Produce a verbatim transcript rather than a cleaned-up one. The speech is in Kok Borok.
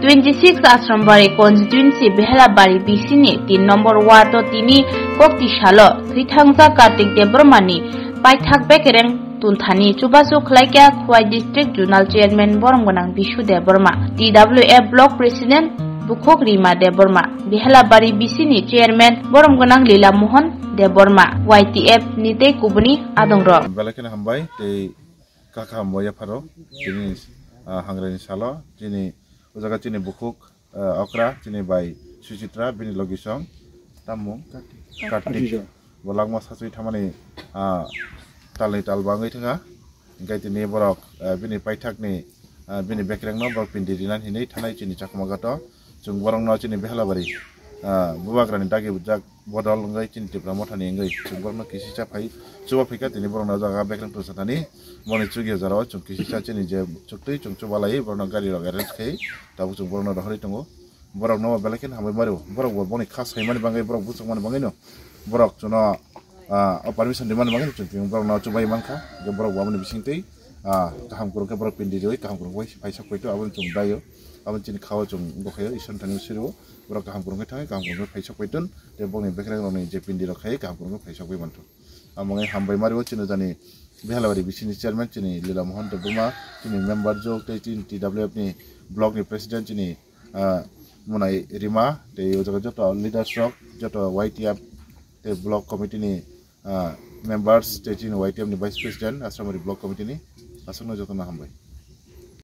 Twenty six Asrambari constituency Behelabari B C ni tin number ward o tini kokti salo thwithangjak Kartik Debbarma ni paithak bekereng tunthani chubachu khlaikha Khowai District Zonal Chairman borom gwnang Bishu Debbarma, T W F Block President Bukhuk Rima Debbarma, Behelabari B C ni Chairman borom gwnang Lila Mohan Debbarma, Y T F ni tei kubuni adongrok. Belai kheno hambai tei kha kha hambai yapharo tini, ah, hangrani salo chini o jaga chini bukhuk, ah, okra chini bai Suchitra bini logisong tamung Kartik. Kartik. Bo langma sachwi thamani, ah, talni tal bangwi thangkha. Hingke tini borok, ah, bini paithakni, ah, bini bekrengno borok pindi rinani hinwi thanai chini Chakma Ghato. Chwng borokno chini Behelabari, ah, bubagrani dagi bujak bodol wngwi chini Tipra Mothani wngwi chwng borokno kisisa phai chuba phaikha tini borokno o jaga bekreng twsa thani. Boni chukya jorao chwng kisisa chini je chuktwi chwng chuba lai borokno gari rok arrange khai tabuk chwng borokno rohorwi tongo. Borokno belai kheno hambai mario. Borok bo boni kha saimani bagwi, borok bwswkmani bagwino borok chwngno, ah, o permission rimani bagwino chwng tini borokno chubai mankha. Je borok bo aboni bisingtwi, ah, kaham kwrwng khe borok pindi riwi kaham kwrwng bai phaisa poito aboni chwng daio. Aboni chini khao chwng bokhaio Iswar thani sirio. Borok kaham kwrwng khe thangwi kaham kwrwng khe phaisa poiton. Tei bokni bekreng rokni je pindi rok khai kaham kwrwng khe phaisa poi mantho. Amo wngwi hambai mario chini jani Behelabari B C ni chairman chini Lila Mohan Debbarma, chini member jok tei chini T W F ni block ni president chini ah, Munai Rima, tei o jaga joto leaders rok, joto Y T F tei block committee ni, ah, members, tei chini Y T F ni vice president, Asrambari block committee ni, aswkno jotono hambai.